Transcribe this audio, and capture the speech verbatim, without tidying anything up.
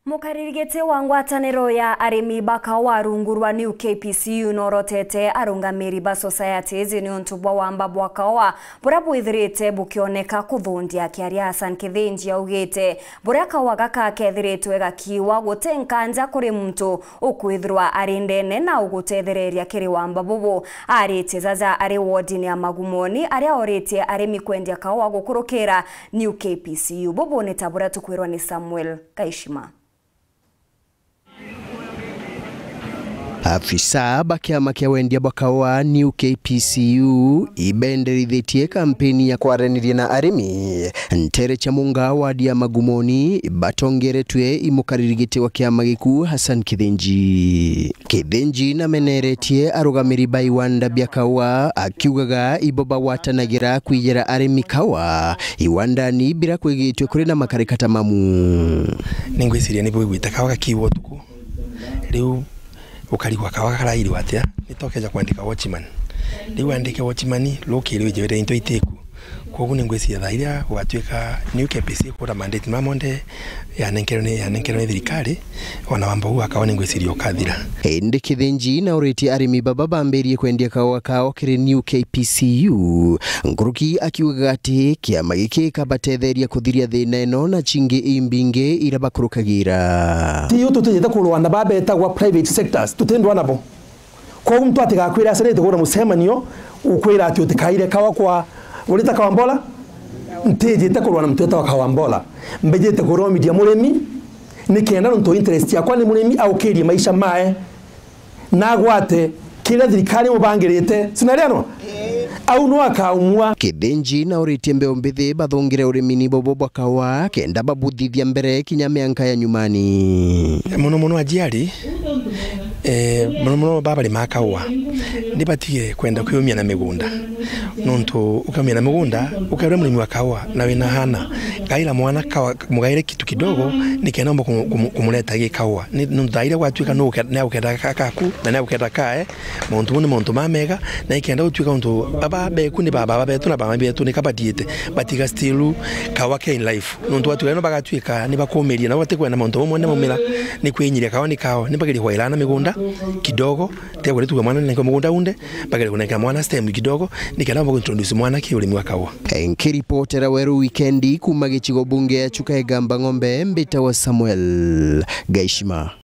Mukaririgiti wa ngwataniro ya arimi ba kaua rungu rwa New K P C U norotete arungamiri ba societies niuntu bwa wamba bwa kaua buria bwithirite bukioneka kuthundia. Kiaria Hassan Kithinji augite buria kaua gaka kethiritwe gakiwa, guti nkanja kuri muntu ukwithirwa ari ndene na ugutethereria kiri wamba bubu. Aritie jaja ari wodini ya Magumoni, aria oritie arimi kwendia kaua gukurukira New K P C U. Bubu ni ta buria tukwirwa ni Samuel Kaishima. Afisa ba kiama kia wendia bwa kaua New K P C U ibenderithitie kampeni ya kwaraniria na arimi ntere cia Munga wadi ya Magumoni batongeretwe i mukaririgiti wa kiama giku Hassan Kithinji. Kithinji nameneretie arugamiri ba iwanda bia kaua akiugaga ibo bagwatanagira kwijira arimi kaua iwandani bira kwigitwe kuri na makarikata mamu. Ningwiciria ni bwigwite kawa gakiwa utuku. Riu ukarigwa kawa karairwa atia? Ni tokeja kwandika watchman. Riu andike watchman, rukiri wije wira into itiku. Kwoguo ningwiciria thaa iria gwatuika New K P C kura mandate mamonde yanenkerwe ni, yanenkerwe ni thirikari, ona wamba uu wa kawa ningwiciria ukathira. Indi Kithinji nauritie arimi baba bambirie kwendia kaua kao kiri New K P C U, nkuruki akiugaga ati kiama giki gikabatetheria kuthiria thina ino na cingi imbingi iria bakurukagira. Ti yo tutijite kurwana babetagwa private sectors, tutindwa nabo. Kwoguo muntu atigakwire acenete kugura mucemanio ukwira ati utikaire kawa kwa, urita kawa mbola. Ntijite kurwana muntu etawa kawa mbola. Mbejite kuromidia murimi, nikenda nontu interest yakwa ni murimi aukirie maisha mae na agwate kiria thirikari imubangirite. Sinarianwa? Au no akaumua. Kithinji nauritie mbeu mbithi bathungire urimini bobo bwa kawa kenda babuthithia mbere kinya mianka ya nyumani. Muno muno ajiari, eh, muno muno baba barimaa kaua, ni batige kwenda kwiumia na migunda. Nontu ukaumia na migunda, ukaura murimi wa kaua na wina hana, gaira mwana kawa, mugaire kitu kidogo, nikenda umba kumu-, kumu-, kumureta gi kaua. Ni, nontu thaa iria gwatuika ni uke-, ni agukenda ka-, kaku, na ni agukenda kae, mauntu mau ni mauntu mamega, na ikenda gutuika untu baba beku ni baba betu na baba betu ni kabadiite, batiga still kawa ke in life. Nontu watuika no bagatuika ni bakumiria, nabo batikwenda mauntu mau mone maumira, ni kwinyiria kawa ni kao, ni bagerie kwairana migunda kidogo, tia kwenda tuga mwana nenka mugunda unde, bagerie kunenka mwana stem kidogo, nikenda bakuintroduce mwana ki urimi wa kawa. Nkiripotera Weru Wikendi kuma gicigo bunge ya Chuka Igamba Ng'ombe, mbitawa Samuel Gaishima.